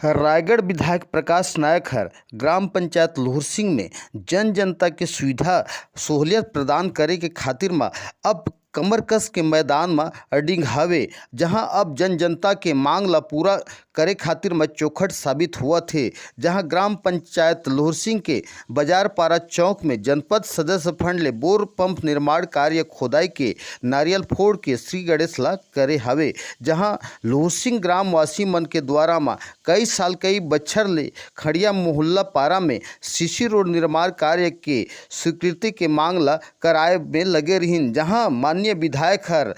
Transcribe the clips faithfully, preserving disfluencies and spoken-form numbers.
रायगढ़ विधायक प्रकाश नायक हर ग्राम पंचायत लोहरसिंग में जन जनता के सुविधा सहूलियत प्रदान करे के खातिर म अब कमर कस के मैदान म अडिग हवे, जहां अब जन जनता के मांग ला पूरा करे खातिर म चौखट साबित होवत हे। जहां ग्राम पंचायत लोहरसिंग के बाजार पारा चौक में जनपद सदस्य फंड ले बोर पंप निर्माण कार्य खोदाई के नारियल फोड़ के श्री गणेश ला करे हवे, जहां लोहरसिंग ग्रामवासी मन के द्वारा म कई साल, कई बछर ले खड़िया मोहल्ला पारा में सीसी रोड निर्माण कार्य के स्वीकृति के मांग ला कराए में लगे रहिन, जहां माननीय विधायक हर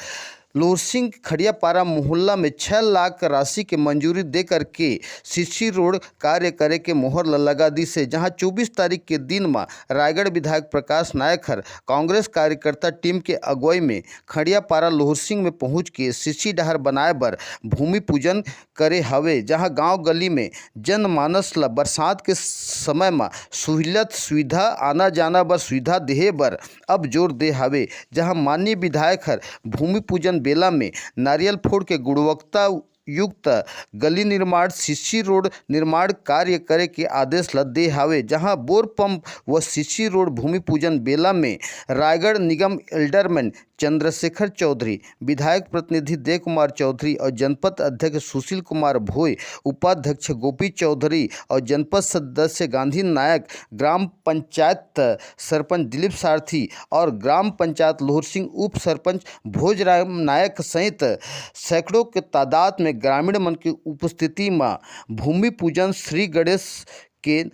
लोहरसिंग खड़ियापारा मोहल्ला में छह लाख राशि के मंजूरी दे करके सीसी रोड कार्य करे के मोहर ल लगा दिस हे, जहां चौबीस तारीख के दिन म रायगढ़ विधायक प्रकाश नायक हर कांग्रेस कार्यकर्ता टीम के अगुवाई में खड़ियापारा लोहरसिंग में पहुंच के सीसी डहर बनाए बर भूमि पूजन करे हवे, जहां गांव गली में जनमानस ल बरसात के समय म सहूलियत सुविधा, आना जाना बर सुविधा देहे बर अब जोर दे हवे, जहां माननीय विधायक हर भूमि पूजन बेला में नारियल फोड़ के गुणवत्ता युक्त गली निर्माण, सीसी रोड निर्माण कार्य करे के आदेश ल दे हवे, जहां बोर पंप व सीसी रोड भूमि पूजन बेला में रायगढ़ निगम एल्डरमैन चंद्रशेखर चौधरी, विधायक प्रतिनिधि देव कुमार चौधरी और जनपद अध्यक्ष सुशील कुमार भोई, उपाध्यक्ष गोपी चौधरी और जनपद सदस्य गांधी नायक, ग्राम पंचायत सरपंच दिलीप सारथी और ग्राम पंचायत लोहरसिंग उप सरपंच भोजराम नायक सहित सैकड़ों के तादाद में ग्रामीण मन के उपस्थिति म भूमि पूजन श्री गणेश के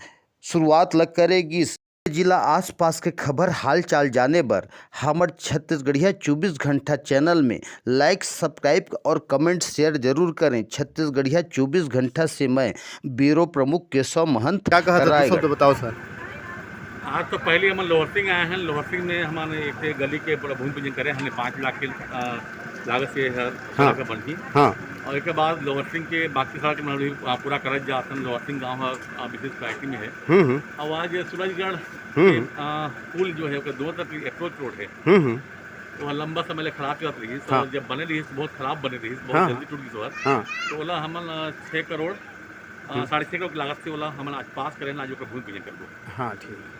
शुरुआत ल करे गिस। जिला आसपास के खबर हालचाल जाने बर हमर छत्तीसगढ़िया चौबीस घंटा चैनल में लाइक, सब्सक्राइब और कमेंट शेयर जरूर करें। छत्तीसगढ़िया चौबीस घंटा से मैं ब्यूरो प्रमुख केशव महंत, क्या कहा था, दो रायगढ़। शब्द बताओ सर। आज तो पहले हम लोहरसिंग आए हैं। लोहरसिंग में हमने एक गली के पूरा भूमि पूजन करे, हमने पाँच लाख के, अ, लागत से हर हाँ। सड़क बन गई। हाँ। और एक बाद लोहरसिंग के बाकी सड़क में अभी, अ, पूरा करत जात हन। लोहरसिंग गांव है, अ, विशेष प्रायोरिटी में है। हम्म, हम्म। और आज सूरजगढ़ हम्म, के, हम्म। अ, पुल जो है, ओकर दोनों तरफ अप्रोच रोड है। हम्म, हम्म। वो लंबा समय ले खराब चलत रही, तो हाँ। जब बने रही, बहुत खराब बने रही, बहुत हाँ, जल्दी हाँ। टूट गई सर। हाँ। तो ओला हमन, अ, छः करोड़, अ, हम्म। साढ़े छः करोड़ की लागत से ओला हमन आज पास करें, आज ओकर भूमि पूजन करबो। हाँ, ठीक है।